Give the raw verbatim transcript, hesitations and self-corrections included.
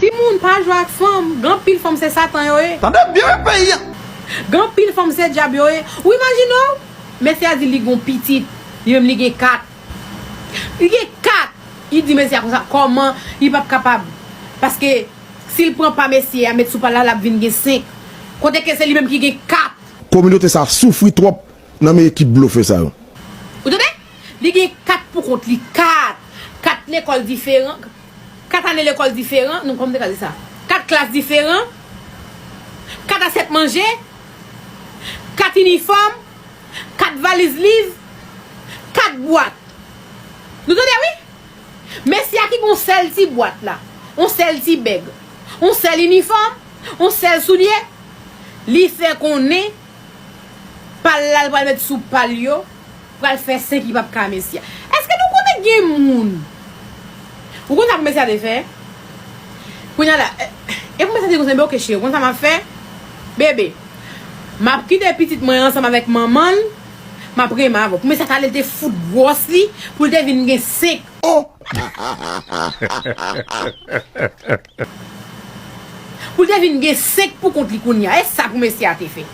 Timoun, pa jwe ak fanm. Gen anpil fanm se satan yo ye. Tande byen wi peyi a. Gen anpil fanm se dyab yo ye. Ou imajine w? Mesye a di li gon pitit. Li menm li gen kat. Li gen kat. Li di mesye a konsa, kòman li p ap kapab? Paske si l pran pa mesye a, met sou pa l la, l ap vin gen senk. Kote ke se li menm ki gen kat. Kominote sa soufri twòp nan men ekip blofè sa yo. Ou tande? Li gen kat pou kont li, kat. Kat lekòl diferan. Kat ane lekòl diferan. Non, kòman te ka di sa? Kat klas diferan. Kat asyèt manje. Kat inifòm. Kat valiz liv. Kat bwat. Nou tande, wi? Mesye a ki gon sèl ti bwat la, on sèl ti bèg, on sèl inifòm, on sèl soulye, li fè konnen pa l la l pral met sou pa l yo, pral fè senk li p ap ka mesye a. Èske nou konnen gen moun? Ou konn sa pou mesye a te fè? Kounye a la, e, e pou mesye a te konn se, oke cheri, ou konn sa m ap fè? Bebe, m ap kite pitit mwen ansanm avèk manman l, m ap renmen avè w. Pou mesye a t ale, l te fout gwòs li, pou l te vin gen senk. Oh! Pou l te vin gen senk pou kont li kounye a. E sa pou mesye a te fè.